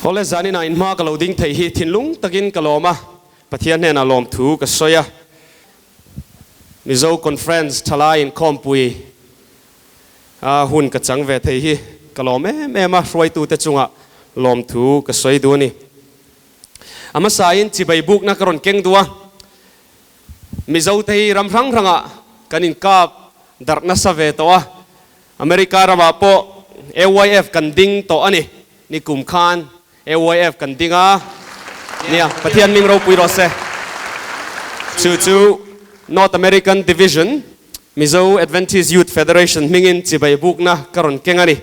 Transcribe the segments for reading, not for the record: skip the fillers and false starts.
Awle zanin ah inhma ka lo ding thei hi thinlung takin ka lawm a, Pathian hnenah lawmthu ka sawi a. Mizo Conference thalai inkhawmpui a hun ka chang ve thei hi ka lawm em em a, hruaitute chungah lawmthu ka sawi duh a ni. A hmasain chibai bukna ka rawn keng duh a, Mizote hi ram hrang hrangah kan inkap darh nasa ve tawh a, America ramah pawh AYF kan ding tawh a ni, nikum khan AYF kan ding a nia, Pathian hming ropui rawh se. Chu chu North American Division Mizo Adventist Youth Federation hmingin chibai bukna ka rawn keng a ni.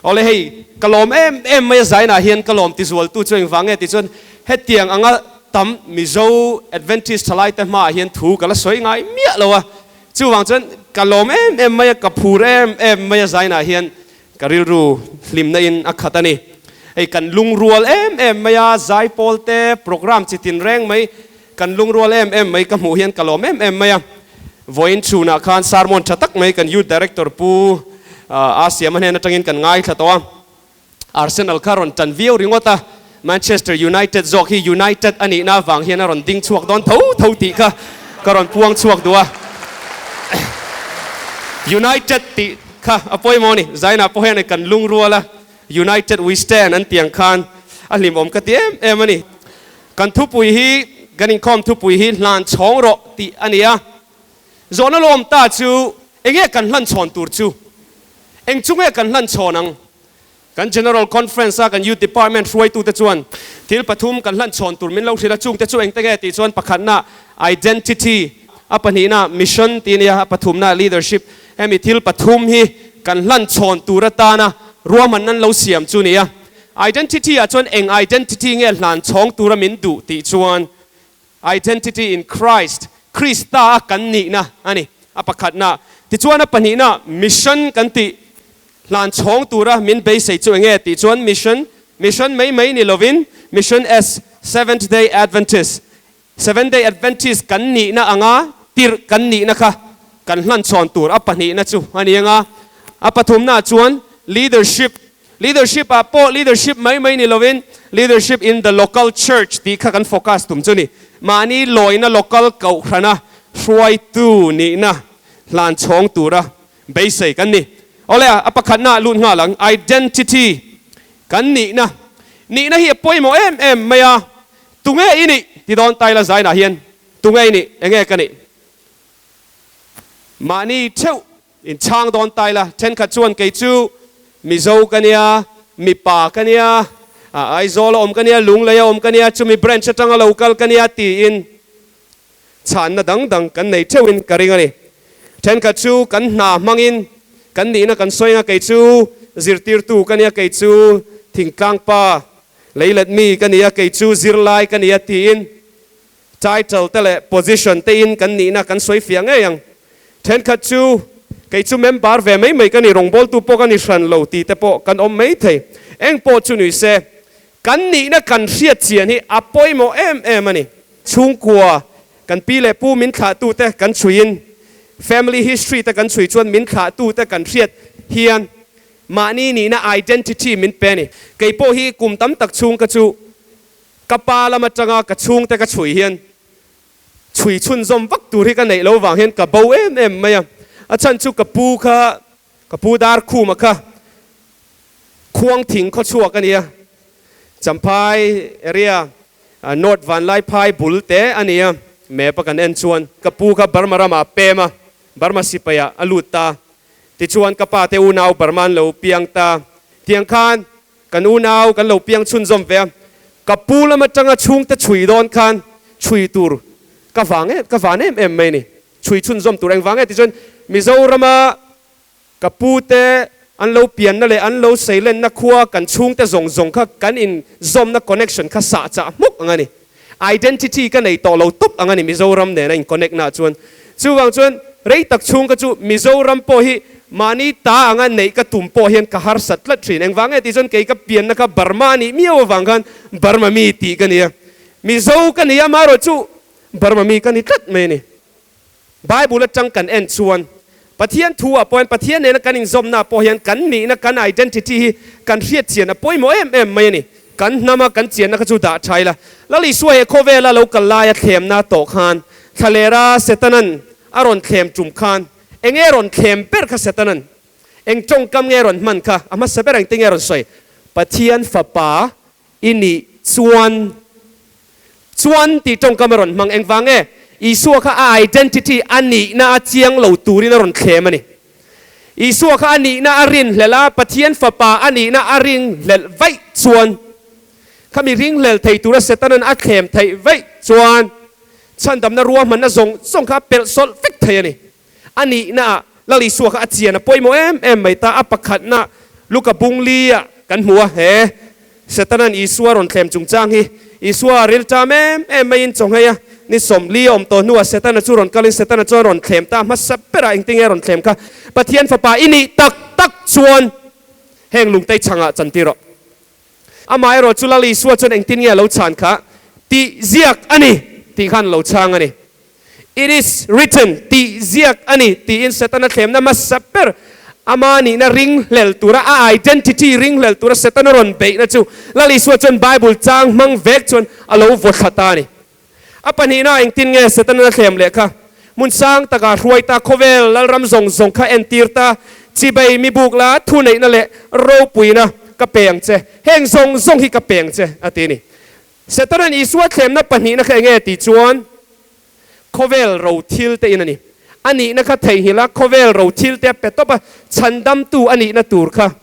Awle hei, ka lawm em em mai a zainah hian ka lawm tizualtu chu engvang nge tih chuan hetiang anga tam Mizo Adventist thalaite hmaah hian thu ka la sawi ngai miah lo a. Chuvang chuan ka lawm em em mai a, ka phur em em mai a zainah hian ka rilru hlimna in a khat a ni. Hei kan lungrual em em mai a, zaipawl te, program chi tin reng mai kan lungrual em em mai ka hmuh hian ka lawm em em mai a. Vawiin chhunah khan sermon tha tak mai kan Youth Director Pu Asiama hnen atangin kan ngaithla tawh a. Arsenal kha rawn tan viau ringawt a, Manchester United zawk hi United a nihna avang hian a rawn ding chhuak dawn tho tho tih kha ka rawn puang chhuak duh a. United tih kha a pawimawh a ni. Zainah pawh hian kan lungrual a, United we stand an tih ang khan a hlimawm ka ti em em a ni. Kan thupui hi, kan inkhawm thupui hi hlan chhawng rawh tih a ni a. Zawhna lawm ta chu enge kan hlan chhawn tur chu? Eng chu nge kan hlan chhawn ang? Kan General Conference a kan Youth Department hruaitute chuan thil pathum kan hlan chhawn tur min lo hrilh a, chungte chu engte nge tih chuan pakhatna Identity, a pahnihna Mission tih a nia, a pathumna Leadership. Hemi thil pathum hi kan hlan chhawn tur atana ruahmanna an lo siam chu nia. Identity ah chuan eng identity nge hlan chhawng tura min duh tih chuan Identity in Christ, Krista a kan nihna a ni, a pakhatna. Tichuan a pahnihna, mission kan tih hlan chhawng tura min beisei chu enge tih chuan mission, mission mai mai ni lovin mission as Seventh Day Adventist, Seventh Day Adventist kan nihna anga tirh kan nihna kha kan hlan chhawn tur a pahnihna chu a ni anga. A pathumnaah chuan leadership, Leadership ah pawh leadership mai mai ni lovin leadership in the local church tih kha kan focus tum chu ni. Mahni lawina local kohhrana hruaitu nihna hlan chhawng tura beisei kan ni. Awle a pakhatna ah lut nghal ang, identity kan nihna. Nihna hi a pawimawh em em mai a, tunge i nih ti dawn ta ila zainah hian tunge i nih, enge ka nih? Mahni theuh In chhang dawn ta ila, thenkhat chuan kei chu Mizo ka nia, mipa ka nia, Aizawl a awm ka nia, Lunglei a awm ka nia, chumi branch atanga lo kal ka nia tiin chhanna dang dang kan nei theuhin ka ring a ni. Thenkhat chu kan hna hmangin kan nihna kan sawi anga kei chu zirtirtu ka nia, kei chu thingtlangpa leilet mi ka nia, kei chu zirlai ka nia tiin Title te leh position te in kan nihna kan sawi fiah ngei ang. Thenkhat chu kei chu member ve mai mai ka ni, rawngbawltu pawh ka ni hran lo tih te pawh kan awm mai thei. Eng pawh chu ni se, kan nihna kan hriat chian hi a pawimawh em em a ni. Chhungkua, kan pi leh pu min thlahtu te kan chhuiin, family history te kan chhui chuan min thlahtu te kan hriat hian mahni nihna identity min pe a ni. Kei pawh hi kum tam tak chhung ka chu Ka pa lam atanga ka chhungte ka chhui hian chhui chhunzawm vak tur hi ka neih lo vang hian ka bo em em mai a. A chhan chu ka pu kha, ka pu Darkhuma kha khuang thing khaw chhuak a nia. Champhai area, North Vanlaiphai bul te a nia. Map a kan en chuan ka pu kha Burma ramah a pem a, Burma sipaiah a lut ta. Tichuan ka pa te unau Burma an lo piang ta. Tiang khan Kan unau kan lo piang chhunzawm ve a, ka pu lam atanga chhungte chhui dawn khan chhui tur ka vang em ka van em em mai ni. Chhui chhunzawm tur engvang nge tichuan Mizorama ka pu te an lo pianna leh an lo seilenna khua kan chhungte zawng zawng kha kan inzawmna connection kha sah chah hmuk ang a ni. Identity ka nei tawh lo tawp ang a ni Mizoram nena in connect na chuan. Chuvang chuan rei tak chhung ka chu Mizoram pawh hi mahni ta anga neih ka tum pawh hian ka harsat tlat thin. Engvang nge tih chuan kei ka pianna kha Burma a nih miau avang khan Burma mi tih ka ni a. Mizo ka ni a amaherawh chu Burma mi ka ni tlat mai a ni. Bible atang kan en chuan Pathian thu ah pawh hian Pathian nena kan inzawmna ah pawh hian kan nihna kan identity hi kan hriat chian a pawimawh em em mai a ni. Kan hnama kan chianna kha chu dah tha ila. Lal Isua he khawvela lo kal laia thlemna tawh khan thlalera Setanan a rawn thlem tum khan eng nge rawn thlem ber kha Setanan eng tawngkam nge rawn hman kha a hmasa ber engtin nge rawn sawi? Pathian fapa i nih chuan chuan tih tawngkam a rawn hmang. Engvang nge Isua kha a identity a nihna a chiang lo turin a rawn thlem a ni. Isua kha a nihna a rinhlelh a, Pathian Fapa a nihna a ringhlelh vaih chuan, khami ringhlel thei tura Setanan a thlem theih vaih chuan chhandamna ruahmanna zawng zawng kha a pelh sawlh vek thei a ni. A nihnaah Lal Isua kha a chian a pawimawh em em mai ta. A pakhatna Luka bung lia kan hmu a, he Setanan Isua rawn thlem chungchang hi Isua rilṭam em em maiin chawnghei a, ni 40 a awm tawh hnuah Setana chu rawn kalin Setana chuan rawn thlem ta hmasa berah engtin nge rawn thlem kha? Pathian Fapa i nih tak tak chuan heng lungtei chhangah chantir rawh. Amaherawh chu Lal Isua chuan engtin nge a lo chhan kha? Tih ziak a ni tih khan a lo chhang a ni. It is written, tih ziak a ni, tiin Setana thlemna hmasa ber, ama nihna ringhlel tura, a identity ringhlel tura Setana rawn beihna chu Lal Isua chuan Bible chang hmang vek chuan a lo vaw thla ta a ni. A pahnihna engtin nge Setana thlem leh kha? Hmun sang takah hruai ta, khawvel lalram zawng zawng kha entir ta, chibei mi buk la, thuneihna leh ropuina ka pe ang che, heng zawng zawng hi ka pe ang che, a ti a ni. Setanan Isua thlemna pahnihna kha enge tih chuan khawvel ro thil te in a ni. A nihna kha theihnghilh a, khawvel ro thil te a pe tawp a, chhandamtu a nihna tur kha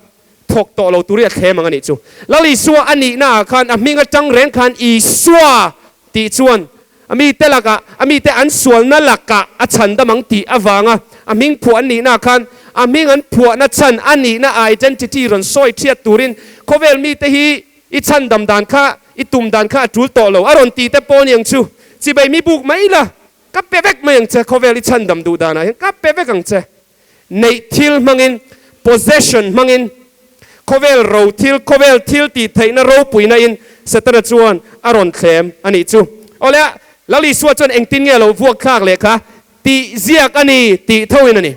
thawk tawh lo tur hi a thlem ang a nih chu. Lal Isua a nihna ah khan a hming atang reng khan Isua tih chuan a mite lakah, a mite an sualna lakah a chhandam ang tih avanga a hming phuah an nihna ah khan a hming an phuahna chhan a nihna identity rawn sawi thiat turin khawvel mite hi I chhandam dan kha, i tum dan kha a tul tawh lo, a rawn ti te pawh ni ang chu. Chibei mi buk mai la, ka pe vek mai ang che, khawvel i chhandam duh danah hian ka pe vek ang che. Neih thil hmangin, possession hmangin, khawvel ro thil, khawvel thil tih theihna ropuina in Setana chuan a rawn thlem a nih chu. Awle a, Lal Isua chuan engtin nge a lo vuak thlak leh kha? Tih ziak a ni tih thoin a ni.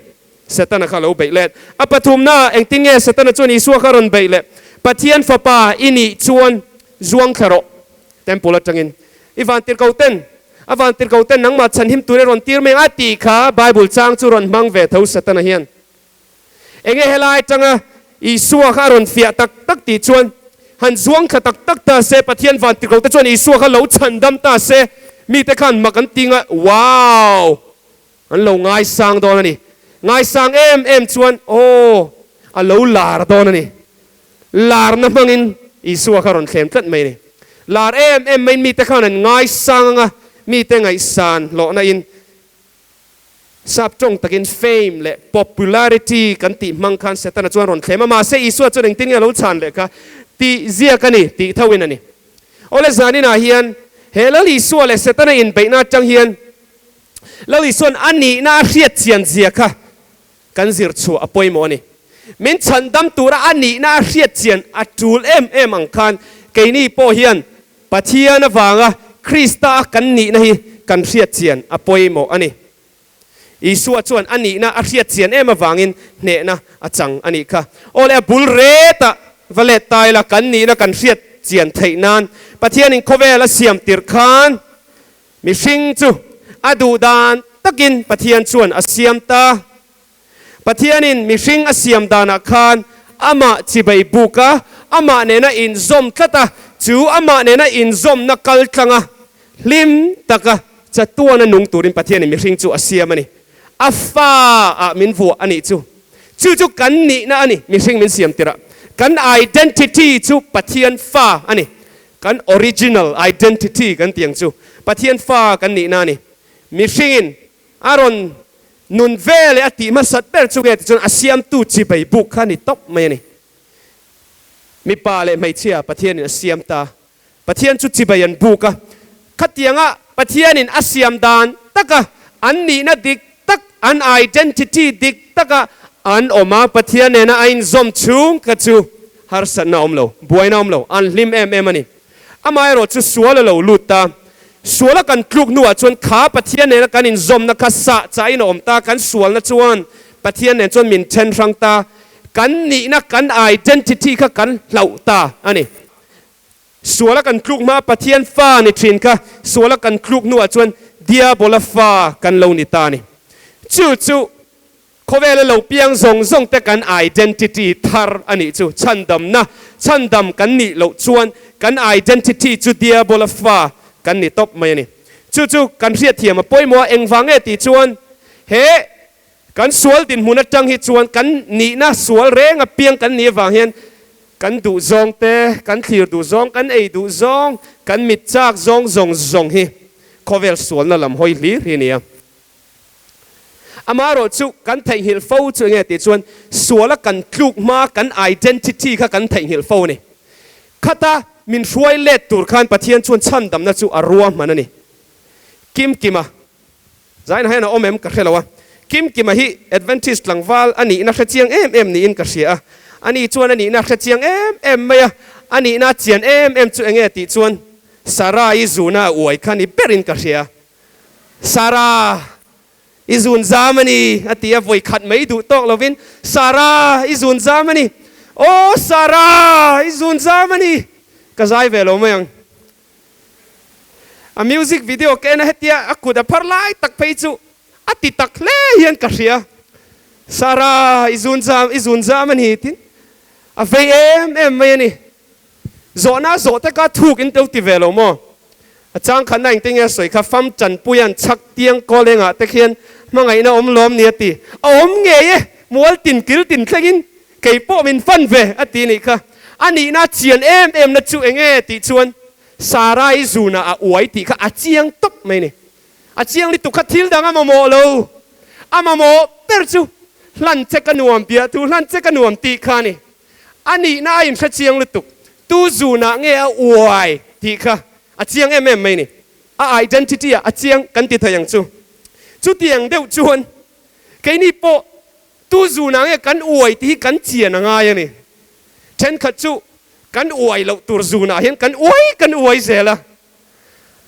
Setana kha a lo beih let. A pathumna, engtin nge Setana chuan Isua kha a rawn beih leh? Pathian Fapa i nih chuan zuang thla rawh. Temple atangin i vantirhko ten, a vantirhko ten nangmah chhanhim tur i rawn tir mai ang a tih kha Bible chang chu rawn hmang ve tho Setana hian. Enge helai atanga Isua kha a rawn fiah tak tak tih chuan han zuang thla tak tak ta se, Pathian vantirhko te chuan Isua kha lo chhandam ta se, mite khan mak an ti nga, Wow! An lo ngaisang dawn a ni. Ngaisang em em chuan, Aw, a lo lar dawn a ni. Larna hmangin Isua kha rawn thlem tlat mai a ni. Lar em em maiin mite khan an ngaisang anga mite ngaihsan hlawhna in sap tawng takin fame leh popularity kan tih hmang khan Setana chuan rawn thlem a, mahse Isua chuan engtin nge a lo chhan leh kha tih ziak a ni tih tho in a ni. Awle zaninah hian he Lal Isua leh Setana inbeihna atang hian Lal Isua'n a nihna a hriat chian zia kha kan zir chhuah a pawimawh a ni. Min chhandam tura a nihna a hriat chian a tul em em ang khan keini pawh hian Pathian avanga Krista a kan nihna hi kan hriat chian a pawimawh a ni. Isua chuan a nihna a hriat chian em avangin hnehna a chang a nih kha. Aw le a bul retah va let ta ila kan nihna kan hriat chian theih nan Pathianin khawvel a siam tirh khan Mihring chu a duh dan takin Pathian chuan a siam ta. Pathianin mihring a siam danah khan amah chibei buk a, amah nena inzawm tlat a, chu amah nena inzawmna kal tlanga hlim taka chatuana nung turin Pathianin mihring chu a siam a ni. A fa ah min vuah a nih chu. Chu chu kan nihna a ni, mihring min siam tirah. Kan identity chu Pathian fa a ni. Kan original identity kan tih ang chu Pathian fa kan nihna a ni. Mihringin a rawn nun ve leh a tih hmasat ber chu nge tichuan a siamtu chibei buk kha a ni tawp mai a ni. Mipa leh hmeichhia Pathianin a siam ta. Pathian chu chibei an buk a. Khatianga Pathianin a siam dan taka an nihna dik tak, an identity dik taka an awm a, Pathian nena a inzawm chhung kha chu harsatna a awm lo, buaina a awm lo, an hlim em em a ni. Amaherawh chu sual a lo lut ta. Suala kan tluk hnuah chuan kha Pathian nena kan inzawmna kha sah chahin a awm ta, kan sualna chuan Pathian nen chuan min then hrang ta, kan nihna, kan identity kha kan hlauh ta a ni. Suala kan tluk hma Pathian fa ni thin kha suala kan tluk hnuah chuan Diabola fa kan lo ni ta a ni. Chu chu khawvela lo piang zawng zawng te kan identity thar a nih chu. Chhandamna, chhandam kan nih loh chuan kan identity chu Diabola fa kan ni tawp mai a ni. Chu chu kan hriatthiam a pawimawh a, engvang nge tih chuan he Kan sual dinhmun atang hi chuan kan nihna sual reng a piang kan nih avang hian kan duh zawng te, kan thlir duh zawng, kan ei duh zawng, kan mit chak zawng zawng zawng hi khawvel sualna lam hawi hlir hi a ni a. Amaherawh chu kan theihnghilh fo chu enge tih chuan suala kan tluk hma kan identity kha kan theihnghilh fo a ni. Khata min hruai let tur khan Pathian chuan chhandamna chu a ruahman a ni. Kimkima. Zaina hian a awm em ka hre lo a, Kimkima hi Adventist tlangval a nihna hre chiang em em niin ka hria a, ani chuan a nihna hre chiang em em mai a, a nihna chian em em chu enge tih chuan Sarah-i zuna a uai kha ni berin ka hria. Sarah, i zun zam a ni, a ti a, vawi khat mai duh tawk lovin, Sarah, i zun zam a ni, aw Sarah, i zun zam a ni, ka zai ve lo mai ang. A music video ka en a hetia a kut a phar lai tak phei chu a ti tak hle hian ka hria. Sarah i zun zam i zun zam a ni tin a vei em em mai a ni. Zawhna zawh te kha thuk in to ti ve lo maw? A chang khatna engtin nge a sawi kha fam chanpuia'n chhak tiang kawl engah te khian hmangaihna awm lawm ni a ti. A awm ngei e, mual tin kil tin thlengin Kei pawh min fan ve, a ti nih kha. A nihna chian em em na chu eng nge tih chuan Sarai zunah a uai tih kha a chiang tawp mai ni. A chiang lutuk kha thil dang a mamawh lo. A mamawh ber chu hlan che ka nuam biah thu hlan che ka nuam tih kha a ni. A nihna a inhre chiang lutuk. Tu zunah nge a uai tih kha a chiang em em mai ni. A identity ah a chiang kan ti thei ang chu. Chutiang deuh chuan keini pawh Tu zunah nge kan uai tih hi kan chian a ngai a ni. Thenkhat chu kan uai loh tur zunah hian kan uai kan uai zel a.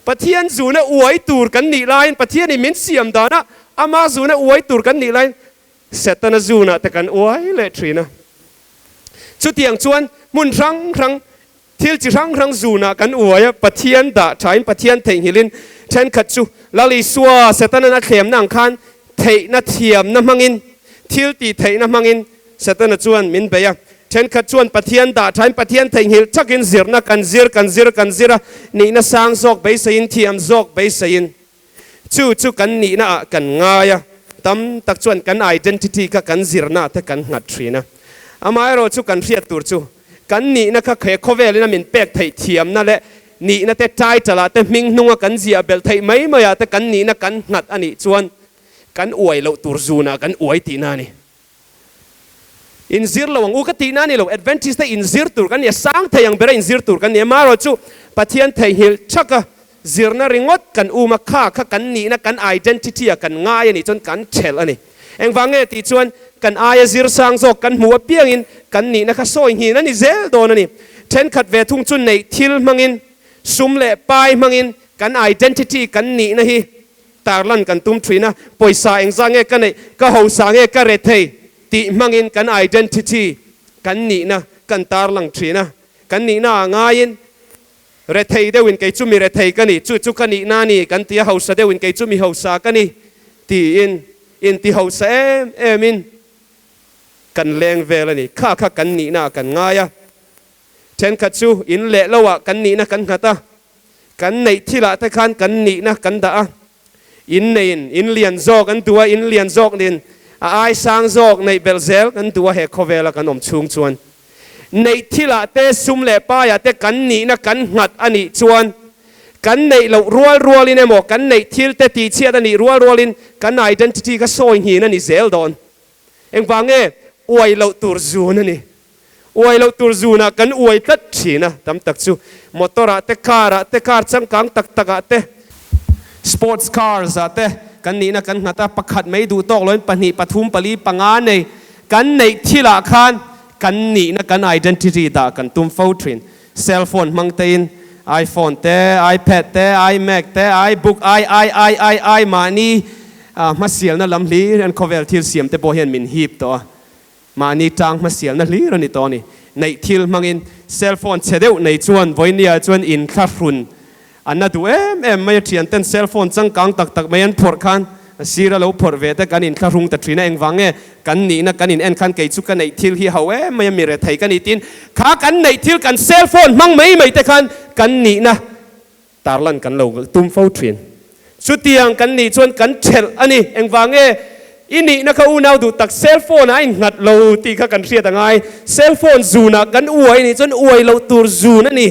Pathian zuna uai tur kan nih laiin Pathianin min siam danah ama zuna uai tur kan nih laiin Setana zunah te kan uai leh thin a. Chutiang chuan hmun hrang hrang Thil chi hrang hrang zunah kan uai a, Pathian dah thain Pathian theihnghilhin thenkhat chu Lal Isua Setanan a thlemna ang khan theihna thiamna hmangin, thil tih theihna hmangin Setana chuan min bei a. Thenkhat chuan Pathian dah thain Pathian theihnghilh thakin zirna kan zir kan zir kan zir a, nihna sang zawk beiseiin thiam zawk beiseiin chu chu kan nihna ah kan ngai a, tam tak chuan kan identity kha kan zirna te kan nghat thin a. Amaherawh chu kan hriat tur chu Kan nihna kha he khawvelin a min pek theih thiamna leh nihna te title ah te hming hnunga kan ziah belh theih mai mai ah te kan nihna kan nghat a nih chuan kan uai loh tur zunah kan uai tihna a ni. Inzir lo ang u ka tihna a ni lo, Adventist te inzir tur kan ni a, sang thei ang bera inzir tur kan ni a, marawh chu Pathian theihnghilh thaka zirna ringawt kan um a, kha kha kan nihna kan identity ah kan ngai a nih chuan kan thelh a ni. Engvang nge tih chuan kan aia zir sang zawk kan hmuh apiangin kan nihna kha sawi nghin a ni zel dawn a ni. Thenkhat ve thung chu neih thil hmangin, sum leh pai hmangin kan identity, kan nihna hi tarlan kan tum thin a, pawisa engzah nge ka neih, ka hosa nge ka re thei tih hmangin kan identity, kan nihna kan tarlang thin a. Kan nihna ah ngaiin Rethei deuhin kei chu mi rethei ka ni, chu chu ka nihna a ni kan ti a, hausa deuhin kei chu mi hausa ka ni tiin inti hausa em emin kan leng vel a ni. Kha kha kan nihna ah kan ngai a, thenkhat chu in leh lo ah kan nihna kan nghat a, kan neih thilah te khan kan nihna kan dah a, in neiin in lian zawk an duh a, in lian zawk nin a ai sang zawk neih belh zel kan duh a, he khawvela kan awm chhung chuan Neih thilah te, sum leh paiah te kan nihna kan nghat a nih chuan kan neih loh rual rualin emaw kan neih thil te tihchhiat a nih rual rualin kan identity kha sawi nghin a ni zel dawn. Engvang nge? Uai loh tur zun a ni. Uai loh tur zunah kan uai tlat thin a, tam tak chu motor ah te, car ah te, car changkang tak tak ah te, sports cars ah te kan nihna kan nghat a, pakhat mai duh tawk loin pahnih, pathum, pali, panga nei Kan neih thilah khan kan nihna kan identity dah kan tum fo thin. Cell phone hmang tein iPhone te, iPad te, iMac te, iBook, i i i i i mahni hmasialna lam hlir hian khawvel thil siam te pawh hian min hip tawh a. Mahni tang hmasialna hlir a ni tawh a ni. Neih thil hmangin cell phone chhe deuh nei chuan vawinia chuan inthlahrun an na duh em em mai a, thianten cell phone changkang tak tak mai an phawrh khan a sir a lo phawrh ve te kan inthlahrung ta thin a, engvang nge kan nihna kan in en khan kei chu ka neih thil hi ho em mai a, mi rethei ka ni tin kha kan neih thil kan cell phone hmang mai mai te khan kan nihna Tarlan kan lo tum fo thin. Chutiang kan nih chuan kan thelh a ni. Engvang nge i nihna kha unau duh tak cell phone ah a innghat lo tih kha kan hriat a ngai. Cell phone zunah kan uai nih chuan uai loh tur zun a ni.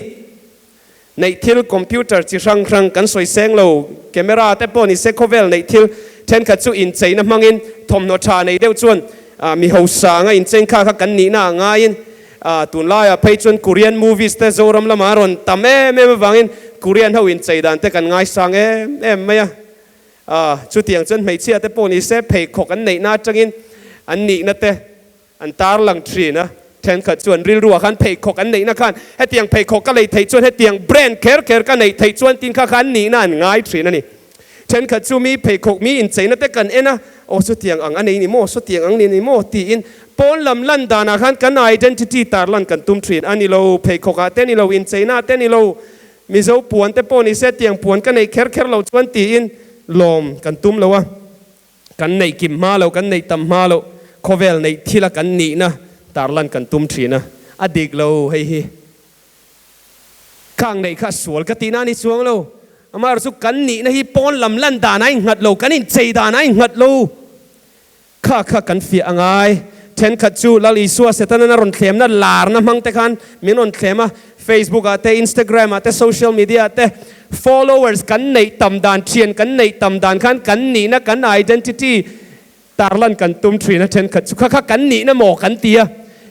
Neih thil computer chi hrang hrang kan sawi seng lo, camera te pawh ni se khawvel neih thil thenkhat chu incheina hmangin thawmhnaw tha nei deuh chuan mi hausa anga incheng kha kha kan nihna a ngaiin Tunlaiah phei chuan Korean movies te Zoram lamah a rawn tam em em avangin Korean ho inchei dan te kan ngaisang em em mai a. Chutiang chuan hmeichhia te pawh ni se pheikhawk an neihna atangin an nihna te an tarlang thin a. Thenkhat chuan rilruah khan pheikhawk an neihna khan hetiang pheikhawk ka lei theih chuan hetiang brand kher kher ka neih theih chuan tin kha kha an nihna an ngai thin a ni. Thenkhat chu mi pheikhawk mi incheina te kan en a, aw chutiang ang a nei ni maw, sawtiang ang ni ni maw tiin pawn lam lan danah khan kan identity tarlan kan tum thin a ni lo, pheikhawk ah te ni lo, incheina ah te ni lo, Mizo puan te pawh ni se tiang puan ka nei kher kher lo chuan tiin lawm kan tum lo a, kan neih kim hma lo, kan neih tam hma lo, khawvel neih thila kan nihna tarlan kan tum thin a, a dik lo hei hi. Khang neih kha sual ka tihna a ni chuang lo. Amaherawh chu kan nihna hi pawn lam lan dan a innghat lo, kan inchei dan a innghat lo. Kha kha kan fiah a ngai. Thenkhat chu Lal Isua Setanan a rawn thlemna larna hmang te khan min rawn thlem a, Facebook ah te, Instagram ah te, social media ah te followers kan neih tam dan, thian kan neih tam dan khan kan nihna, kan identity Tarlan kan tum thin a thenkhat chu kha kha kan nihna maw kan ti a,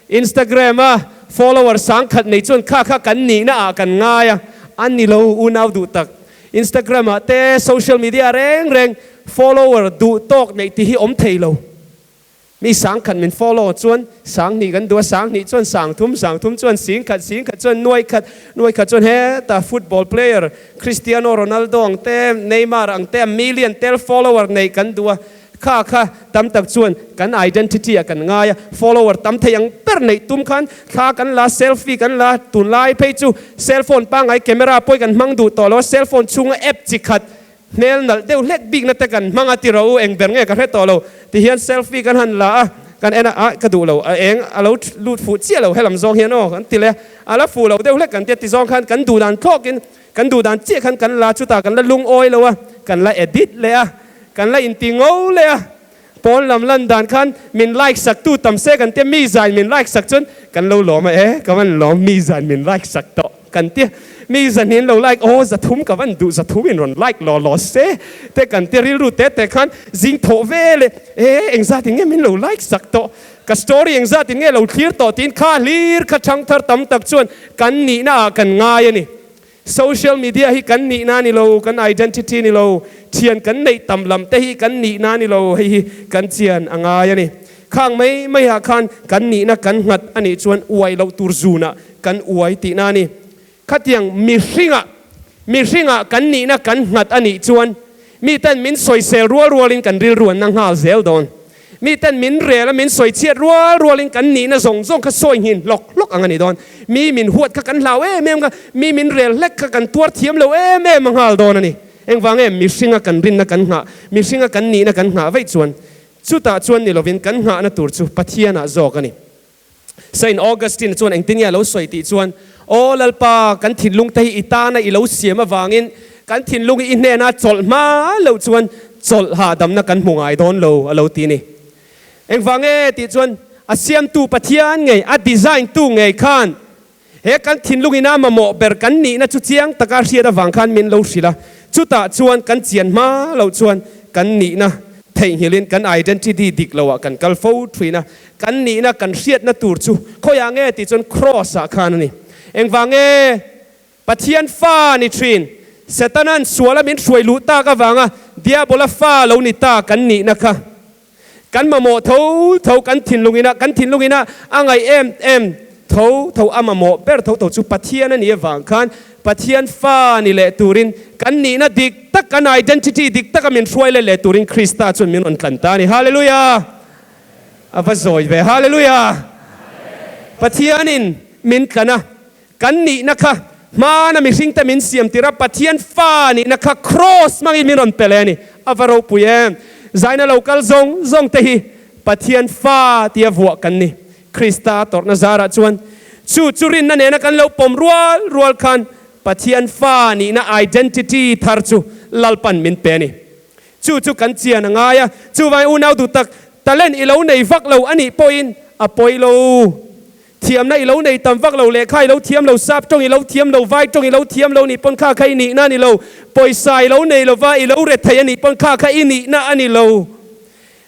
Instagram a follower sangkhat nei chuan kha kha kan nihna ah kan ngai a, a ni lo unau duh tak. Instagram ah te social media reng reng follower duh tawk neih tih hi awm thei lo. Mi sangkhat min follow chuan sanghnih kan duh a, sanghnih chuan sangthum, sangthum chuan singkhat, singkhat chuan nuaikhat, nuaikhat chuan heta football player Cristiano Ronaldo ang te, Neymar ang te a million tel follower neih kan duh a, Kha kha tam tak chuan kan identity ah kan ngai a, follower tam thei ang ber neih tum khan thla kan la, selfie kan la, tunlai phei chu cell phone pangngai camera pawh kan hmang duh tawh lo a, cell phone chhunga app chi khat hmel nalh deuh hlek bikna te kan hmang a ti rawh u, eng ber nge ka hre tawh lo ti hian selfie kan han la a, kan en a, ah ka duh lo, a eng a lo lut fuh chiah lo helam zawng hian aw kan ti leh a, a la fuh lo deuh hlek kan ti a, ti zawng khan kan duh dan thlawkin kan duh dan chiah khan kan la chutah kan la lungawi lo a, kan la edit leh a. Kan la inti ngo leh a, pawn lam lan dan khan min like sak tu tam se kan tia, mi zan min like sak chuan kan lo lawm a, e ka van lawm mi zan min like sak tawh kan tia, mi zan in lo like aw zathum ka van duh zathum in rawn like law law se te kan tia rilru te te khan zing thawh ve leh e engzat in nge min lo like sak tawh ka story engzat in nge lo thlir tawh tiin kha hlir kha thangthar tam tak chuan kan nihna ah kan ngai a ni. Social media hi kan nihna a ni lo, kan identity a ni lo, thian kan neih tam lam te hi kan nihna a ni lo, hei hi kan chian a ngai a ni. Khang mai mai ah khan kan nihna kan nghat a nih chuan uai loh tur zunah kan uai tihna a ni. Khatiang mihringah mihringah kan nihna kan nghat a nih chuan miten min sawisel rual rualin kan rilru an na nghal zel dawn. Miten min rel a, min sawi chhiat rual rualin kan nihna zawng zawng kha sawi nghin hlawk hlawk ang a ni dawn. Mi min huat kha kan hlau em em kha, mi min rel hlek kha kan tuar thiam lo em em a nghal dawn a ni. Engvang em? Mihringa kan rinna kan nghah, mihringa kan nihna kan nghah vaih chuan chutah chuan ni lovin kan nghahna tur chu Pathianah zawk a ni. Saint Augustine chuan engtin nge a lo sawi tih chuan, Aw Lalpa, kan thinlung te hi i tana i lo siam avangin kan thinlung hi i hnena chawlh hma loh chuan chawlh hahdamna kan hmu ngai dawn lo a lo ti ni. Engvang nge tih chuan a siamtu Pathian ngei, a design tu ngei khan he kan thinlung ina mamawh ber kan nihna chu chiang taka hriat avang khan min lo hrilh a, chutah chuan kan chian hma loh chuan kan nihna theihnghilhin kan identity dik loah kan kal fo thin a. Kan nihna kan hriatna tur chu khawiah nge tih chuan Kraws ah khan a ni. Engvang nge? Pathian fa ni thin. Setana'n suala min hruai luh tak avanga Diabola fa lo ni ta kan nihna kha kan mamawh tho tho kan thinlungina kan thinlungina a ngaih em em tho tho a mamawh ber tho tho chu Pathian a nih avang khan Pathian fa ni leh turin kan nihna dik tak kan identity dik taka min hruai leh leh turin Krista chuan min rawn tlan ta a ni. Hallelujah! A va zawi ve. Hallelujah! Pathianin. min tlan a, kan nihna kha hmana mihringte min siam tir a, Pathian fa nihna kha kraws hmangin min rawn pe leh a ni. A va ropui em! Zaina lo kal zawng zawng te hi Pathian fa tia vuah kan ni. Krista tawrhna zarah chuan chu chu rinna nena kan lo pawm rual rual khan Pathian fa nihna identity thar chu Lalpan min pe a ni. Chu chu kan chian a ngai a, chuvangin unau duh tak, talent i lo nei vak lo a nih pawhin a pawi lo. Thiamna i lo nei tam vak lo, lehkha i lo thiam lo, sap tawng i lo thiam lo, vai tawng i lo thiam lo nih pawn kha kha i nihna a ni lo. Pawisa i lo nei lova, i lo rethei a nih pawn kha kha i nihna a ni lo.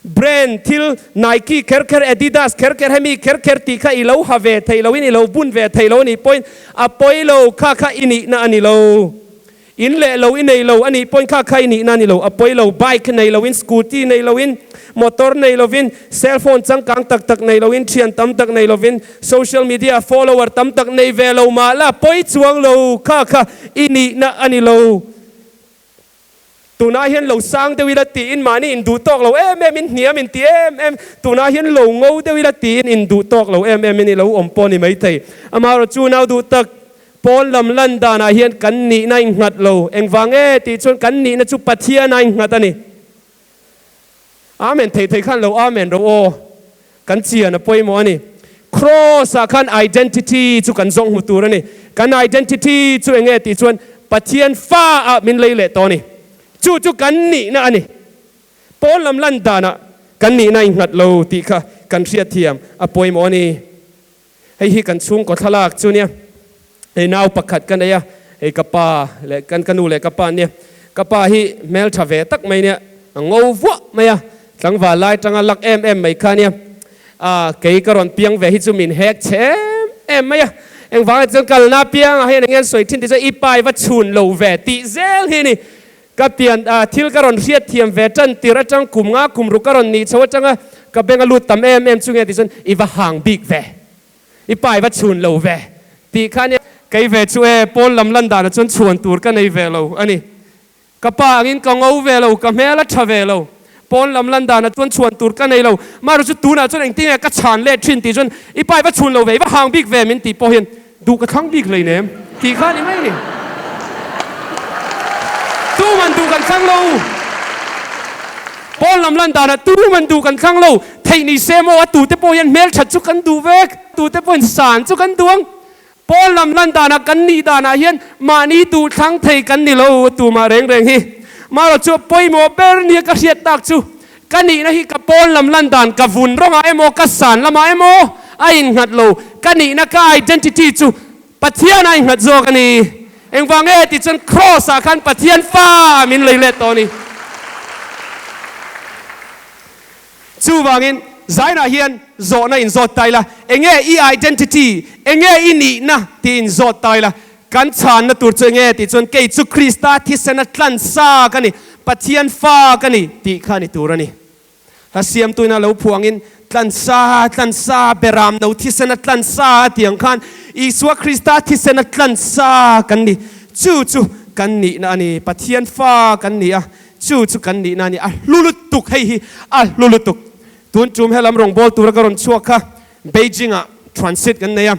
Brand thil Nike kher kher, Adidas kher kher, hemi kher kher tih kha i lo ha ve thei loin i lo bun ve thei lo a nih pawhin a pawi lo, kha kha i nihna a ni lo. In leh lo i nei lo a nih pawhin kha kha i nihna a ni lo, a pawi lo. Bike nei loin, scooty nei loin, motor nei lovin, cell phone changkang tak tak nei loin, thian tam tak nei lovin, social media follower tam tak nei ve lo mah la pawi chuang lo, kha kha i nihna a ni lo. Tunah hian lo sang deuh ila tiin mahni induh tawk lo em em in hniam in ti em em, tunah hian lo ngo deuh ila tiin induh tawk lo em em in i lo awm pawh ni maithei. Amaherawhchu chu nau duh tak, pawn lam lan danah hian kan nihna innghat lo. Engvang e tih chuan kan nihna chu Pathian a innghat a ni. Amen thei thei khan lo Amen ro aw. Kan chian a pawimawh a ni. Kraws ah khan identity chu kan zawng hmu tur a ni. Kan identity chu enge tih chuan Pathian fa ah min lei leh tawh a ni. Chu chu kan nihna a ni. Pawn lam lan danah kan nihna innghat lo tih kha kan hriatthiam a pawimawh a ni. Hei hi kan chhungkaw thlalak chu nia. Hei nau pakhat ka nei a, hei ka pa leh kan ka nu leh ka pa nia. Ka pa hi hmeltha ve tak mai nia, a ngo vuah mai a, tlangval lai tanga lak em em mai kha nia. A kei ka rawn piang ve hi chu min hek che em em mai a. Engvangah chuan kalna piangah hian eng nge an sawi thin tih chuan i pa i va chhun lo ve tih zel hi a ni. Ka pian a, thil ka rawn hriat thiam ve tan tir atang kum nga kum ruk ka rawn nih chho atanga ka beng a lut tam em em chu nge tih chuan i va hang bik ve, i pa i va chhun lo ve tih kha nia. Kei ve chu e, pawn lam lan danah chuan chhuan tur ka nei ve lo a ni. Ka pa angin ka ngo ve lo, ka hmel a tha ve lo. Pawn lam lan danah chuan chhuan tur ka nei lo. Mahro chu tunah chuan engtin nge ka chhan let thin tih chuan i pa i va chhun lo ve, i va hang bik ve min tih pawh hian duh ka thlang bik hleinem tih kha a ni mai ni. Tuman duh kan thlang lo. Pawn lam lan danah tuman duh kan thlang lo. Theih ni se maw a tute pawh hian hmelthat chu kan duh vek, tute pawhin san chu kan duh ang. Pawn lam lan danah kan nih danah hian mahni duh thlang thei kan ni lo tumah reng reng hi. Marawh chu pawimawh ber nia ka hriat tak chu ka nihna hi ka pawn lam lan dan ka vun rawngah emaw ka san lamah emaw a innghat lo. Ka nihna ka identity chu Pathian a innghat zawk a ni. Engvang nge tih chuan Kraws ah khan Pathian fa min lei let tawh a ni. Chuvangin, Zainah hian zawhna inzawt ta ila, enge i identity, enge i nihna tih inzawt ta ila, kan chhanna tur chu enge tih chuan kei chu Krista thisena tlansa ka ni, Pathian fa ka ni tih kha ni tur a ni. Hla siamtuin a lo phuangin, Tlansa, tlansa, beram no thisena tlansa a tih ang khan Isua Krista thisena tlansa kan ni. Chu chu kan nihna a ni, Pathian fa kan ni a, Chu chu kan nihna a ni, a hlu lutuk hei hi, a hlu lutuk. Tun tum helam rawngbâwl tura ka rawn chhuak kha Beijing-ah transit kan nei a,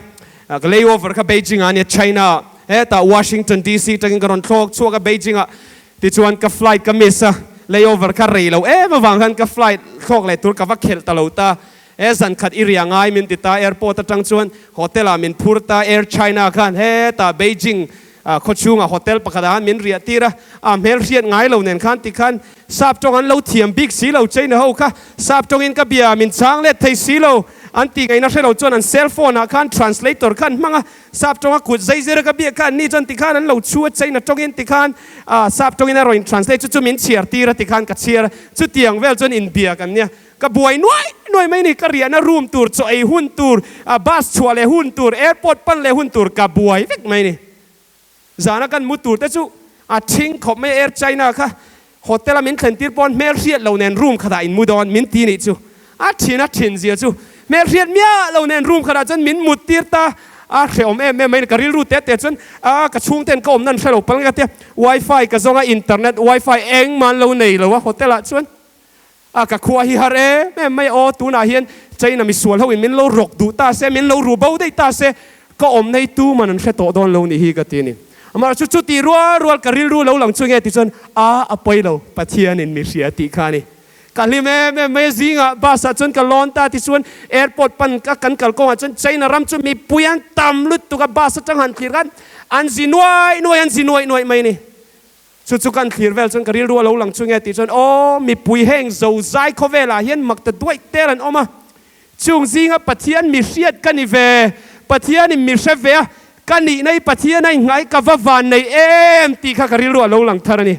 ka layover kha Beijing-ah a nia, China-ah, hetah Washington DC tangin ka rawn thlawk chhuak a Beijing-ah, tichuan ka flight ka miss a, layover kha rei lo em avang khan ka flight thlawk leh tur ka va khelh ta lo ta, he zan khat i ria ngai min ti ta, airport atang chuan hotel-ah min phur ta, Air China khan hetah Beijing Khaw chhungah hotel pakhatah khan min riah tir a, a hmel hriat ngai lo nen khan tikhan sap tawng an lo thiam bik si lo, China ho kha sap tawngin ka bia min chhang let thei si lo, an tih ngaihna hre lo chuan an cell phone ah khan translator khan hmang a, sap tawnga kut zai zir a ka biak kha an ni chuan tikhan an lo chhu a, China tawngin tikhan sap tawngin a rawn in translate chu chu min chhiar tir a tikhan ka chhiar a, chutiang vel chuan inbiak an nia. Ka buai nuai nuai mai ni, ka riahna room tur, chaw ei hun tur, bus chhuah leh hun tur, airport pan leh hun tur ka buai vek mai ni. Zana kan mu tur te chu a thing khawp mai Air China kha hotel a min thlen tir pawn hmel hriat lo nen room khatah in mu dawn min ti nih chu. A thin a thin zia chu hmel hriat miah lo nen room khatah chuan min mut tir ta a hrehawm em em mai ni. Ka rilru te te chuan a ka chhung ten ka awmna an hre lo palh nge ka tia wifi ka zawng a internet wifi engmah an lo nei lo a hotel ah chuan. A ka khua hi har em em mai aw, tunah hian China misual ho in min lo rawk duh ta se, min lo ru bo daih ta se, Ka awm nei tuman an hre tawh dawn lo nih hi ka ti a ni. Amaherawhchu chuti rual rual ka rilru lo lang chu nge ti chuan a a pawi lo, Pathianin mi hria tih kha a ni. Ka hlim em em mai a, zingah bus ah chuan ka lawn ta tichuan airport pan ka kan kal kawngah chuan China ram chu mipui an tam lutuk a, bus atang han thlir khan an zi nuai nuai an zi nuaih nuaih mai a ni. Chu chu kan thlir vel chuan ka rilru a lo lang chu nge tih chuan aw mipui heng zo zai khawvelah hian mak ta duaih tel an awm a, chung zinga Pathian mi hriat ka ni ve, Pathianin mi hre ve a, ka nihna hi Pathian a inhngai ka va van nei em tih kha ka rilru a lo lang thar a ni.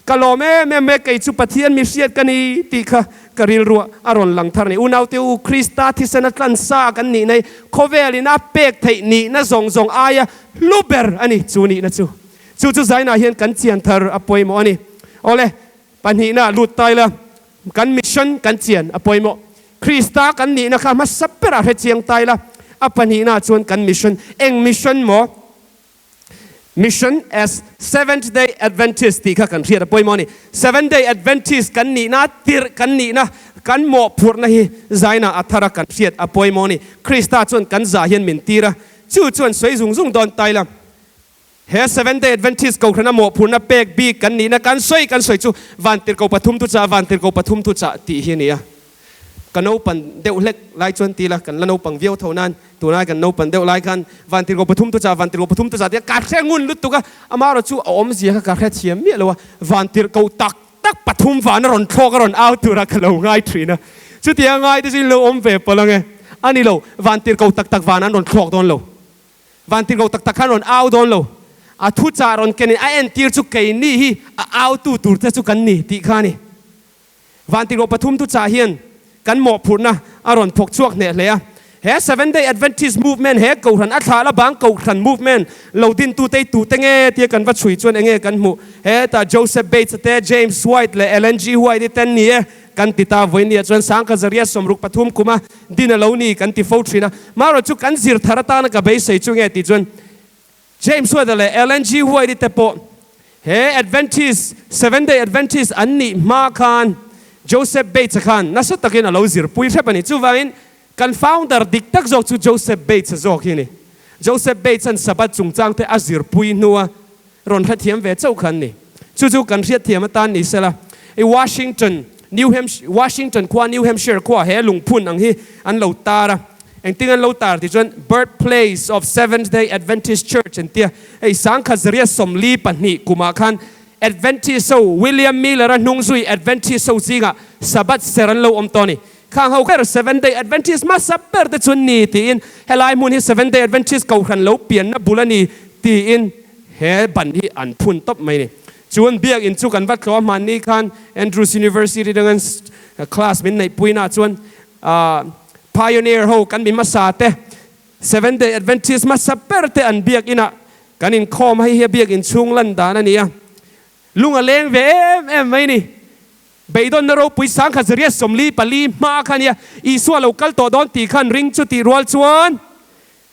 Ka lawm em em e kei chu Pathian mi hriat ka ni tih kha ka rilru a rawn lang thar a ni. Unaute u, Krista thisen a tlan sa kan nihna hi khawvelin a pek theih nihna zawng zawng aia hlu ber a ni chu nihna chu. Chu chu zainah hian kan chian thar a pawimawh a ni. Awle, pahnihna lut ta ila, kan mission kan chian a pawimawh. Krista kan nihna kha hmasa berah hre chiang ta ila, a pahnihna chuan kan mission, eng mission maw? Mission as Seventh Day Adventist tih kha kan hriat a pawimawh a ni. Seventh Day Adventist kan nihna, tirh kan nihna, kan mawhphurhna hi zainah a thara kan hriat a pawimawh a ni. Krista chuan kan zah hian min tir a, chu chuan sawi zung zung dawn ta ila. He Seventh Day Adventist Kohhrana mawhphurhna pek bik kan nihna kan sawi kan sawi chu Vantirhko pathum thu chah, Vantirhko pathum thu chah tih hi a ni a. Ka naupan deuh hlek lai chuan ti ila, kan la naupang viau tho nan, tunai kan naupan deuh lai khan Vantirhko pathum thu chah, Vantirhko pathum thu chah tia ka hre ngun lutuk a, amaherawh chu a awmzia kha ka hre thiam miah lo a, Vantirhko tak tak pathum van a rawn thlawk a rawn au tura ka lo ngai thin a, chutia ngai te chu in lo awm ve palh ang e, a ni lo, Vantirhko tak tak van an rawn thlawk dawn lo. Vantirhkoh tak tak khan rawn au dawn lo. A thuchah rawn kenin a entir chu keini hi a autu tur te chu kan ni tih kha a ni. Vantirhkoh pathum thuchah hian kan mawhphurhna a rawn phawk chhuak hneh hle a. He Seventh Day Adventist Movement, he Kohhran a thlah la bang Kohhran Movement lo dintute hi tute nge tia kan va chhui chuan enge kan hmuh? Hetah Joseph Bates te, James White leh Ellen G. White-i te an ni e. Kan ti ta vawinia chuan Sangkhazaria 63 kuma din a lo ni kan ti fo thin a. Marawh chu kan zir thar atana ka beisei chu nge tih chuan James White leh Ellen G. White-i te pawh he Adventist, Seventh Day Adventist an nih hma khan Joseph Bates-a khan nasa takin a lo zirpui hrep a ni. Chuvangin kan founder dik tak zawk chu Joseph Bates-a zawk hi a ni. Joseph Bates-a'n Sabbath chungchang te a zirpui hnua Rawn hrethiam ve chauh kha an ni. Chu chu kan hriatthiam atan ni sela, i Washington, New Hampshire, Washington khua, New Hampshire khua he lungphun ang hi an lo tar a. Engtin an lo tar tih chuan Birth Place of Seventh Day Adventist Church an tia. Hei 1942 kumah khan Adventist ho William Miller-a hnung zui Adventist ho zingah Sabbath ser an lo awm tawh a ni. Khang ho ber Seventh Day Adventist hmasa ber te chuan ni tiin helai hmun hi Seventh Day Adventist kohhran lo pianna bul a ni tiin he ban hi an phun tawp mai a ni. Chuan biakinn chu kan va tlawh a hmanni khan Andrews University dang an class min neihpuina ah chuan Pioneer ho kan mi hmasa te Seventh Day Adventist hmasa ber te an biakinn ah kan inkhawm a, hei hi a biakinn chhung lan dan a ni a, lung a leng ve em em mai a ni. Beidawnna ropui 1944 hma kha nia, Isua lo kal tawh dawn tih khan ring chu tih rual chuan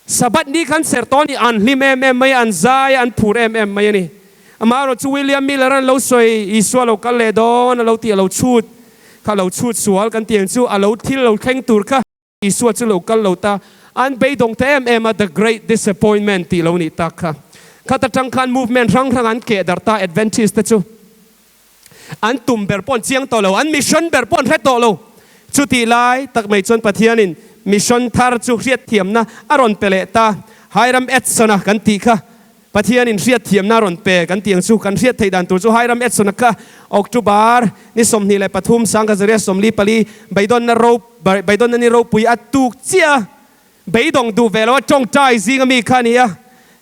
Sabbath ni khan serh tawh a ni, an hlim em em mai a, an zai a, an phur em em mai a ni. Amaherawh chu William Miller an lo sawi, Isua lo kal leh dawn a lo tih a lo chhut kha, a lo chhut sual kan tih ang chu, a lo thil lo thleng tur kha Isua chu lo kal lo ta, an beidawng ta em em a, The Great Disappointment tih lo nih tak kha. Khat atang khan movement hrang hrang an keh darh ta Adventist te chu. An tum ber pawh an chiang tawh lo, an mission ber pawh an hre tawh lo. Chutih lai tak mai chuan Pathianin mission thar chu hriatthiamna a rawn pe leh ta. Hiram Edson-a kan tih kha Pathianin hriatthiamna a rawn pe kan tih ang chu. Kan hriat theih dan tur chu Hiram Edson-a kha October ni 23, 1944 beidawnna ro beidawnna ni ropui a tuk chiah a. Beidawng duh ve lo a tawngtai zing ami kha a ni a,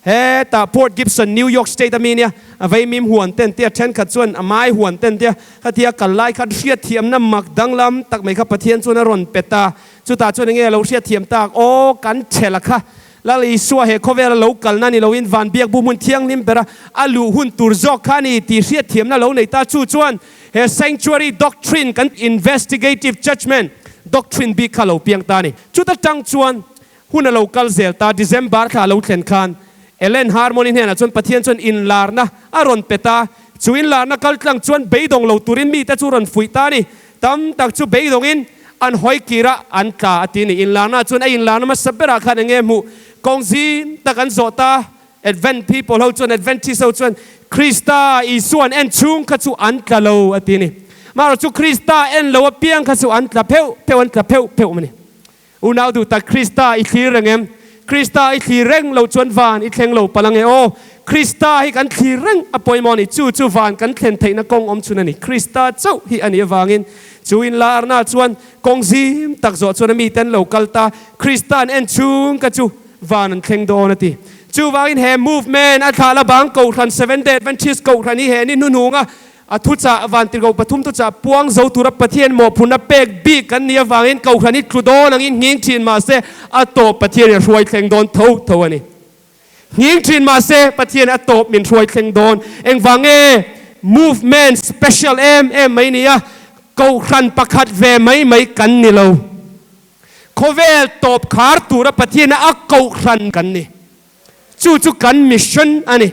hetah Port Gibson, New York State ami a nia, a veimim huan ten tia thenkhat chuan a mai huan ten tia khatia kal lai khan hriatthiamna mak danglam tak mai kha Pathian chuan a rawn pe ta. Chutah chuan enge a lo hriatthiam tak? Aw, kan chhela kha Lal Isua he khawvela lo kalna ni loin van biakbu hmun thianghlim bera a luh hun tur zawk kha a ni tih hriatthiamna lo nei ta. Chu chuan he sanctuary doctrine kan investigative judgement doctrine bik kha lo piang ta a ni. Chuta tang chuan hun a lo kal zel ta, December thla a lo thlen khan Ellen Harmony hnenah chuan Pathian chuan inlarna a rawn pe ta. Chu inlarna kal tlang chuan beidawng lo turin mite chu rawn fuih ta a ni. Tam tak chu beidawngin an hawi kir a, an tla a ti a ni. Inlarna chuan a inlarna hmasa berah khan eng nge hmuh? Kawng zim tak an zawh ta. Advent people ho chuan, Adventist ho chuan Krista Isua'n en chhung kha chu an tla lo a ti a ni. Amaherawhchu Krista en lo apiang kha chu an tla pheuh pheuh, an tla pheuh pheuh a ni. Unau duh tak Krista i thlir reng em? Krista i thlir reng lo chuan van i thleng lo palh ange aw. Krista hi kan thlir reng a pawimawh a ni. Chu chu van kan thlen theihna kawng awm chhun a ni. Krista chauh hi a nih avangin chu inlarna chuan kawng zim tak zawh chuan a miten lo kal ta. Krista an en chhung kha chu van an thleng dawn a ti. Chuvangin he movement a thlah la bang Kohhran Seventh Day Adventist Kohhran hi he ni hnuhnunga A thuchah vantirhkoh pathum thuchah puang zo tura Pathian mawhphurhna pek bik kan nih avangin Kohhran hi tlu dawn angin nghing thin mahse a tawp Pathianin a hruai thleng dawn tho tho a ni. Nghing thin mahse Pathianin a tawp min hruai thleng dawn. Engvang nge movement special em em mai nia Kohhran pakhat ve mai mai kan ni lo. Khawvel tawp khar tura Pathiana a Kohhran kan ni. Chu chu kan mission a ni.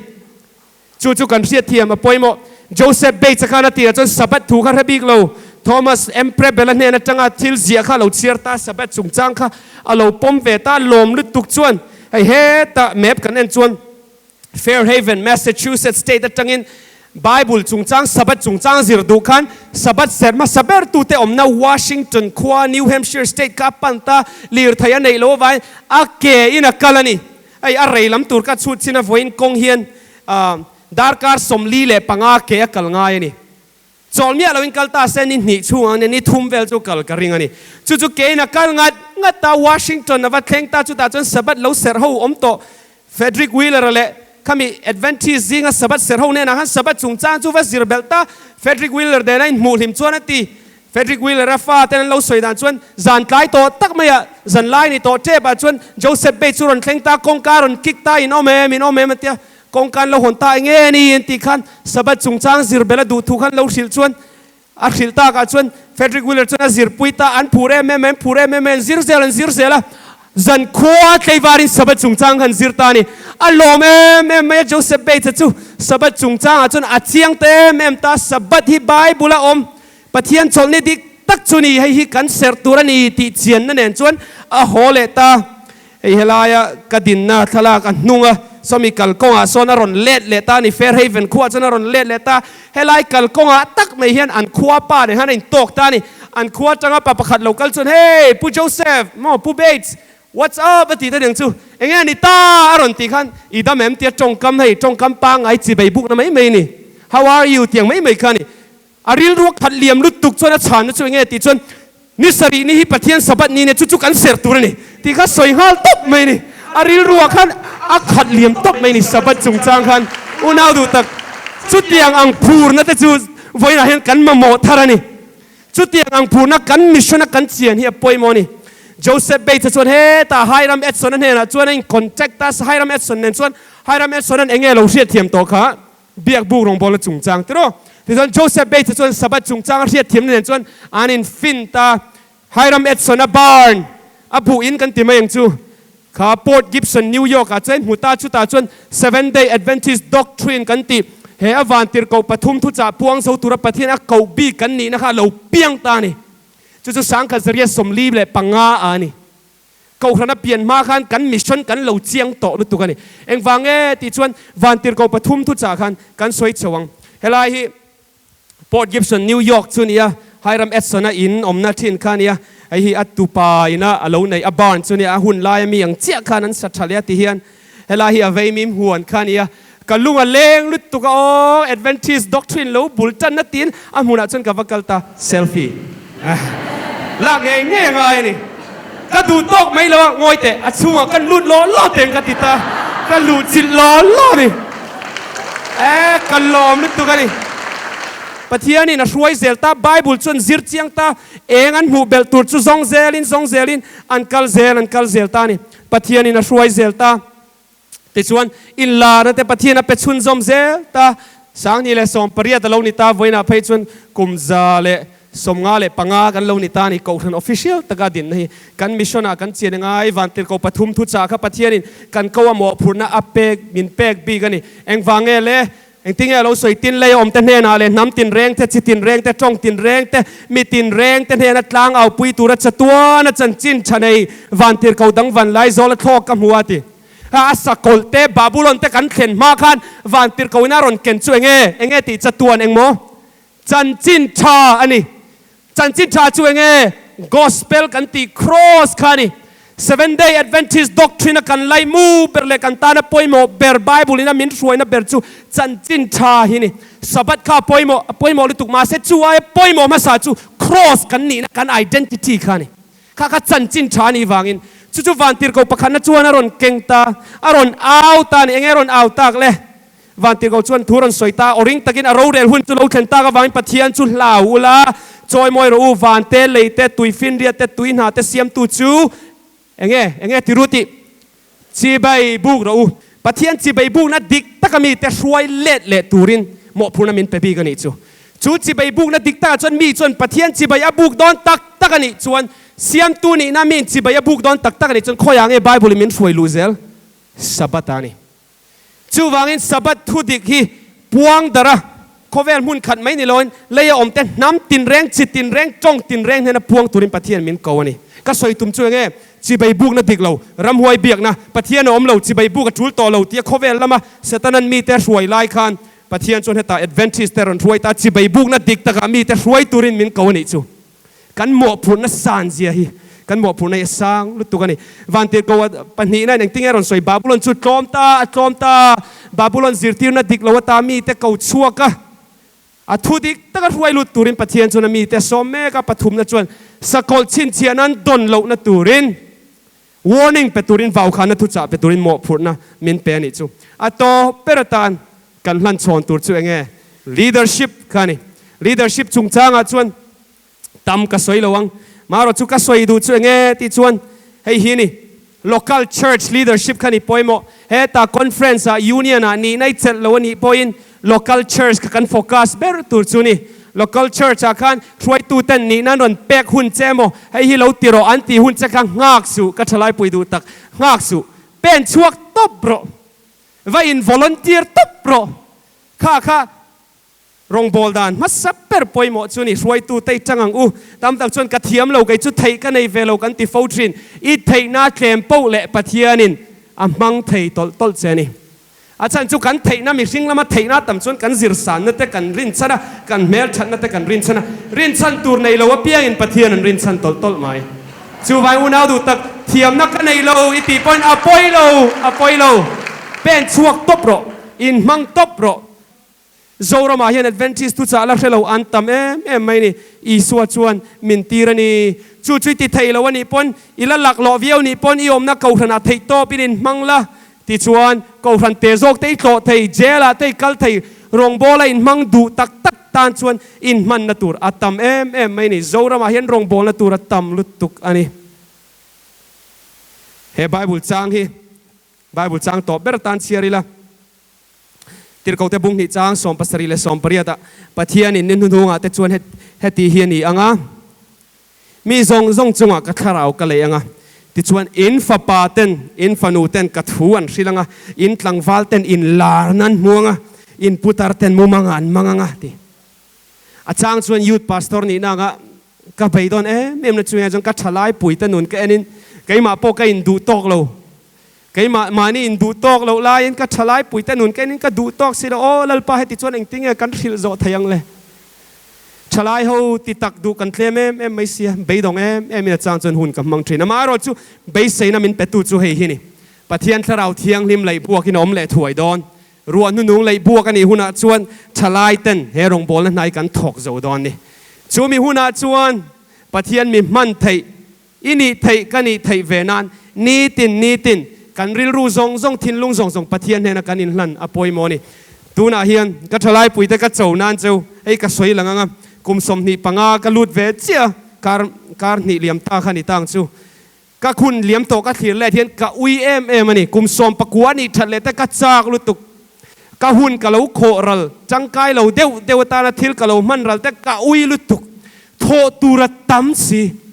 Chu chu kan hriatthiam a pawimawh. Joseph Bates-a khan a tirah chuan Sabbath thu kha hre bik lo. Thomas M. Preble-a hnen atanga thil ziah kha a lo chhiar ta, Sabbath chungchang kha a lo pawm ve ta. Lawm lutuk chuan hei hetah map kan en chuan Fairhaven, Massachusetts state atangin Bible chungchang, Sabbath chungchang zir duh khan Sabbath serh hmasa ber tute awmna Washington khua, New Hampshire state kha a pan ta. Lirthei a neih loh avangin a ke in a kal a ni. Hei a rei lam tur ka chhut chin a vawiin kawng hian darkar 45 ke a kal ngai a ni. Chawl miah loin kal ta se ni hnih chhung ang nia ni thum vel chu kal ka ring a ni. Chu chu kein a kal ngat ngat a, Washington a va thleng ta, chutah chuan Sabbath lo serh ho awm tawh Frederick Wheeler-a leh khami Adventist zinga Sabbath serh ho nenah khan Sabbath chungchang chu va zir belh ta. Frederick Wheeler nena inhmuh hlim chuan a ti. Frederick Wheeler-a fa ten an lo sawi dan chuan zan tlai tawh tak maiah zan lai ni tawh tep ah chuan Joseph Bates chu rawn thleng ta, kawngka rawn kick ta, in awm em, in awm em a tia, kawngka an lo hawn ta eng nge ni an tih khan Sabbath chungchang zir bel a duh thu khan lo hrilh chuan a hrilh tak ah chuan Frederick Wheeler chuan a zirpui ta, an phur em em a, an phur em em a, an zir zel, an zir zel a, zan khua tleivarin Sabbath chungchang khan zir ta a ni. A lawm em em mai a, Joseph Bates-a chu Sabbath chungchangah chuan a chiang ta em em ta, Sabbath hi Bible a awm Pathian chawlhni dik tak chu ni, hei hi kan serh tur a ni tih chianna nen chuan a haw leh ta. Hei helaia ka dinna thlalak a hnung a, sawmi kalkawngah sawn a rawn let leh ta a ni, Fairhaven khuaah chuan a rawn let leh ta. Helai kalkawngah tak mai hian an khua pa nen khan a intawk ta a ni. An khua atanga pa pakhat lo kal chuan, Hey, Pu Joseph, maw Pu Bates, what's up? a ti ta ding chu. Enge a ni ta? a rawn tih khan, I dam em? tia tawngkam hei tawngkam pangngai chibei bukna mai mai a ni. How are you? tiang mai mai kha a ni. A rilru a khat liam lutuk chuan a chhanna chu enge tih chuan ni sarih ni hi Pathian Sabbath ni nia chu chu kan serh tur a ni tih kha sawi nghal tawp mai a ni. A rilru ah khan a khat liam tawp mai a ni Sabbath chungchang khan unau duh tak chutiang ang phurna te chu vawiinah hian kan mamawh thar a ni. Chutiang ang phurna kan mission a kan chian hi a pawimawh a ni. Joseph Bates-a chuan hetah Hiram Edson-a hnenah chuan a in contact a, Hiram Edson nen chuan Hiram Edson-a'n enge lo hriatthiam tawh kha Biak buk rawngbawlna chungchang tiraw? Tichuan Joseph Bates-a chuan Sabbath chungchang a hriatthiamna nen chuan an infin ta. Hiram Edson-a barn a buh in kan ti mai ang chu. Kha Port Gibson, New York-ah chuan hmu ta. Chutah chuan Seventh Day Adventist Doctrine kan tih he a vantirhkoh pathum thuchah puang zo tura Pathian a koh bik kan nihna kha a lo piang ta a ni. Chu chu 1945 ah a ni. Kohhrana pian hma khan kan mission kan lo chiang tawh lutuk a ni. Engvang nge tih chuan Vantirhkoh pathum thuchah khan kan sawi chho ang. Helai hi Port Gibson, New York chu nia, Hiram Edson-a in awmna thin kha nia. Hei hi a tupa ina a lo neih a barn chu nia, a hun laia mi ang chiah khan an sa tha leh a ti hian helai hi a veimim huan kha nia. Ka lung a leng lutuk a aw, Adventist doctrine lo bul tanna tiin a hmunah chuan ka va kal ta. Selfie lak ngei ngei a ngai a ni. Ka duh tawk mai lo a, ngawi teh, a chhungah ka lut law law teng ka ti ta, ka luh chilh law law a ni. E, ka lawm lutuk a ni. Pathianin a hruai zel ta, Bible chuan zir chiang ta, eng an hmuh belh tur chu zawng zelin zawng zelin an kal zel an kal zel ta a ni. Pathianin a hruai zel ta. Tichuan, inlarna te Pathian a pe chhunzawm zel ta. 2018 a lo ni ta, vawiinah phei chuan kum 155 kan lo ni ta a ni. Kohhran official taka dinna hi kan mission-ah kan chian angai. Vantirhkoh pathum thuchah kha Pathianin kan ko a mawhphurhna a pek, min pek bik a ni. Engvang nge le? Engtinge a lo sawi tin lei awmte hnenah leh hnam tinreng te, chi tinreng te, tawng tinreng te, mi tinreng te hnena tlang aupui tura chatuana chanchin tha nei Vantirhkoh dang van lai zawl a thlawk ka hmu a ti. A sakawlh te, Babulon te kan thlen hma khan vantirhkoh in a rawn ken chu enge? Enge tih chatuan engmaw? Chanchin tha a ni. Chanchin tha chu enge? Gospel kan tih cross kha a ni. Seventh Day Adventist doctrine a kan laimu ber leh kan tana pawimawh ber, Bible in a min hruaina ber chu chanchin tha hi a ni. Sabbath kha a pawimawh, a pawimawh lutuk mahse chu aia pawimawh hmasa chu cross kan nihna, kan identity kha a ni. Kha kha chanchin tha a nih vangin chu chu vantirhkoh pakhatna chuan a rawn keng ta, a rawn au ta a ni. Enge a rawn au tak le? Vantirhkoh chuan thu rawn sawi ta, Aw ring takin a rorel hun chu lo thlen tak avangin Pathian chu hlau ula, chawimawi rawh u, van te, lei te, tui finriat te, tui hna te siamtu chu enge, enge ti ru tih chibai buk rawh u. Pathian chibai bukna dik taka mite hruai let leh turin mawhphurhna min pe bik a nih chu. Chu chibai bukna dik takah chuan mi chuan Pathian chibai a buk dawn tak tak a nih chuan, siamtu nihna miin chibai a buk dawn tak tak a nih chuan khawiah nge Bible-in min hruai luh zel? Sabbath a ni. Chuvangin Sabbath thu dik hi puang darh a, khawvel hmun khat mai ni loin leia awmte hnam tinreng, chi tinreng, tawng tinreng hnena puang turin Pathian min ko a ni. Ka sawi tum chu enge? Chibai bukna dik lo, ramhuai biakna, Pathian a awm lo, chibai buk a tul tawh lo tia khawvel lama Setanan mite hruai lai khan Pathian chuan hetah Adventist te rawn hruai ta, chibai bukna dik takah mite hruai turin min ko a nih chu. Kan mawhphurhna san zia hi kan mawhphurhna hi a sang lutuk a ni. Vantirhkoh pahnihna in engtin nge a rawn sawi? Babulon chu tlawm ta, a tlawm ta, Babulon zirtirna dik lo ata mite ko chhuak a, a thu dik taka hruai lut turin Pathian chuan a mite a sawm mek a, pathumna chuan sakawlh chhinchhiah nan dawn lohna turin warning pe turin vaukhana thuchah pe turin mawhphurhna min pe a nih chu. A tawp ber atan kan hlan chhawn tur chu enge? Leadership kha a ni. Leadership chungchangah chuan tam ka sawi lo ang. Marawh chu ka sawi duh chu enge tih chuan hei hi a ni. Local church leadership kha ni pawimawh. Heta conference ah union ah nihna i chelh lo a nih pawhin local church kha kan focus ber tur chu ni. Local church ah khan hruaitu ten nihna an rawn pek hun che emaw hei hi lo ti rawh an tih hun che kha nghak suh ka thalaipui duh tak nghak suh pen chhuak tawp rawh va in volunteer tawp rawh kha kha Rawngbawl dan hmasa ber pawimawh chu ni, hruaitu te i tang ang u. Tam tak chuan ka thiam lo, kei chu theih ka nei ve lo kan ti fo thin. I theihna tlem poh leh Pathianin a hmang thei tawlh tawlh che a ni. A chhan chu kan theihna mihring lama theihna tam chuan kan zirsanna te kan rinchhan a, kan hmelthatna te kan rinchhan a. Rinchhan tur nei lo apiangin Pathian an rinchhan tawlh tawlh mai. Chuvai unau duh tak, thiamna ka nei lo i tih pawhin a pawi lo, a pawi lo. Pen chhuak tawp rawh, inhmang tawp rawh. Zoramah hian Adventist thuchah la hre lo an tam em em mai ni. Isua chuan min tir a ni. Chu chu i ti thei lo a nih pawn, i la lak lawh viau nih pawn i awmna kohhranah theih tawp in inhmang la. Tichuan, kohhran te zawk te i tlawh thei, jail ah te i kal thei, rawngbawla inhmang duh tak tak tan chuan inhmanna tur a tam em em mai ni. Zoramah hian rawngbawlna tur a tam lutuk a ni. He Bible chang hi Bible chang tawp ber atan chhiar ila. Tirhkohte bung hnih chang 78 leh 80 ah Pathianin ni hnuhnungah te chuan heti hi a ni ang a, Mi zawng zawng chungah ka thlarau ka lei ang a, tichuan in fapa ten, in fanu ten ka thu an hrilh ang a, in tlangval ten in larna an hmu ang a, in putar ten mumanga an mang ang a, ti. A chang chuan youth pastor nihna anga ka beidawn em em na chungah chuan ka thalai puite nun ka enin keimah pawh ka induh tawk lo. Keimah mahni in duh tawk loh laiin ka thalai puite nun kenin ka duh tawk si lo, aw Lalpa heti chuan engtin nge kan hrilh zawh thei ang le? Thalai ho ti tak duh kan tlem em em mai sia, beidawng em em in a chang chuan hun ka hmang thin. Amaherawh chu beiseina min petu chu hei hi ni, Pathian Thlarau Thianghlim leih buakin a awm leh thuai dawn. Ruah hnunung leih buak a nih hunah chuan thalai ten he rawngbawlna hnai kan thawk zo dawn ni. Chumi hunah chuan Pathian mi hman theih I nih theih ka nih theih ve nan nitin nitin kan rilru zawng zawng thinlung zawng zawng Pathian hnena kan inhlan a pawimawh a ni. Tunah hian ka thalaipuite ka cho nan cheu hei ka sawi lang anga kum 25 ka lut ve chiah kar kar hnih liam ta kha ni tang chu ka khun liam tawh ka thlir let hian ka ui em em a ni. Kum 19 nih that leh te ka chak lutuk ka hun ka lo khawh ral tangkai lo deuh deuh atana thil ka lo hman ral te ka ui lutuk thawh tura tam si.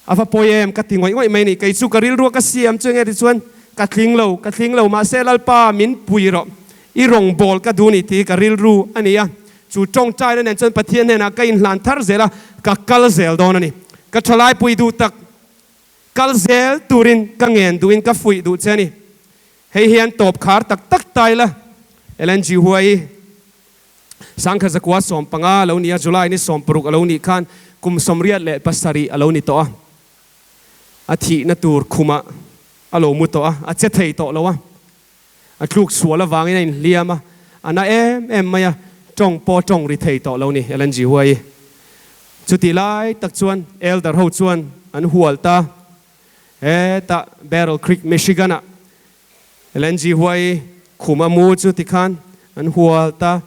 A va pawi em? Ka ti ngawih ngawih mai ni. Kei chu ka rilru a ka siam chu enge tichuan ka tling lo, ka tling lo. Mahse Lalpa min pui rawh, i rawngbâwl ka duh ni tih ka rilru a ni a. Chu tawngtaina nen chuan Pathian hnenah ka inhlan thar zel a, ka kal zel dawn a ni. Ka thalai pui duh tak, kal zel turin ka ngen duhin ka fuih duh che a ni. Hei hian tawp khar tak tak ta ila, Ellen G. Huai 1915 a lo ni a, July ni 60 a lo nih khan kum 87 a lo ni tawh a. A thihna tur khumah a lo mu tawh a, a che thei tawh lo a. A tluk sual avangin a inhliam a, a na em em mai a, tawng pawh tawng ri thei tawh lo ni, Ellen G. Huai. Chutih lai tak chuan Elder ho chuan an hual ta. Hetah Battle Creek, Michigan ah Ellen G. Huai khum a mu chu tikhan an hual ta,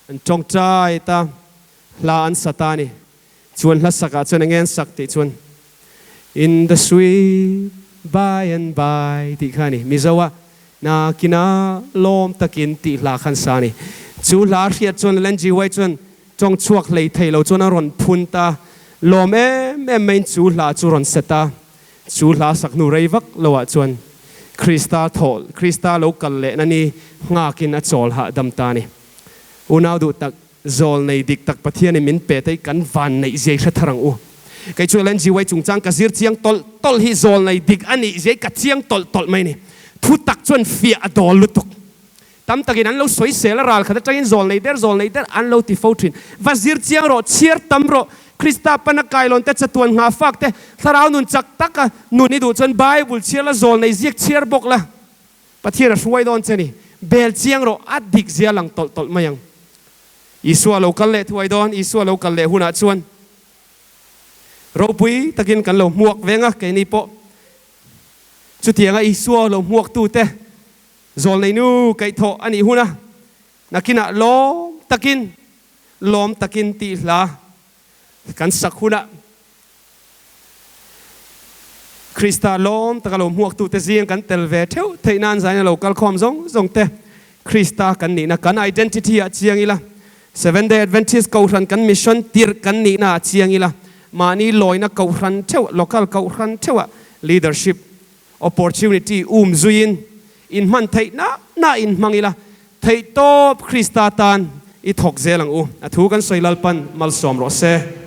an tawngtai ta, hla an sa ta a ni. Chuan hla sak ah chuan enge an sak tih chuan In the sweet by and by tih kha a ni. Mizo a nakina lawm takin tih hla kha an sa a ni. Chu hla hriat chuan Ellen G. Huai chuan Tawng chhuak hlei thei lo chuan a rawn phun ta. Lawm em em maiin chu hla chu rawn set a. Chu hla sak hnu rei vak loah chuan Krista thaw, Krista lo kal lehna ni nghakin a chawl hahdam ta a ni. Unau duh tak, zawl nei dik tak Pathianin min pe te hi kan van neih zia i hre thar ang u. Kei chu LNGY chungchang ka zir chiang tawlh tawlh hi zawl nei dik a nih zia hi ka chiang tawlh tawlh mai a ni. Thu tak chuan fiah a dawl lutuk. Tam takin an lo sawisel a, ral khat atangin zawl nei der, zawl nei der an lo ti fo thin. Va zir chiang rawh, chhiar tam rawh, Krista pana kailawn te, chatuan nghah fak te, thlarau nun chak taka nun i duh chuan Bible chhiar la, zawl nei ziak chhiar bawk la, Pathian a hruai dawn che ni. Bel chiang rawh, a dik zia lang tawlh tawlh mai ang. Isua lo kal leh thuai dawn, Isua lo kal leh hunah chuan ropui takin kan lo hmuak veng a, keini pawh chutianga Isua lo hmuaktute Zawlneinu kaihthawh a nih huna nakinah lawm takin, lawm takin tih hla kan sak hunah Krista lawm taka lo hmuaktute zing kan tel ve theuh theih nan zaina lo kal khawm zawng zawng te Krista kan nihna kan identity ah chiang ila, Seventh Day Adventist Kohhran kan mission tirh kan nihna ah chiang ila, mahni lawina Kohhran theuh, local Kohhran theuhah leadership Opportunity um zuiin in hman theih na na in hmang ila, theihtawp Krista tan i thawk zel ang u. A thu kan sawi Lalpan malsawm rawh se.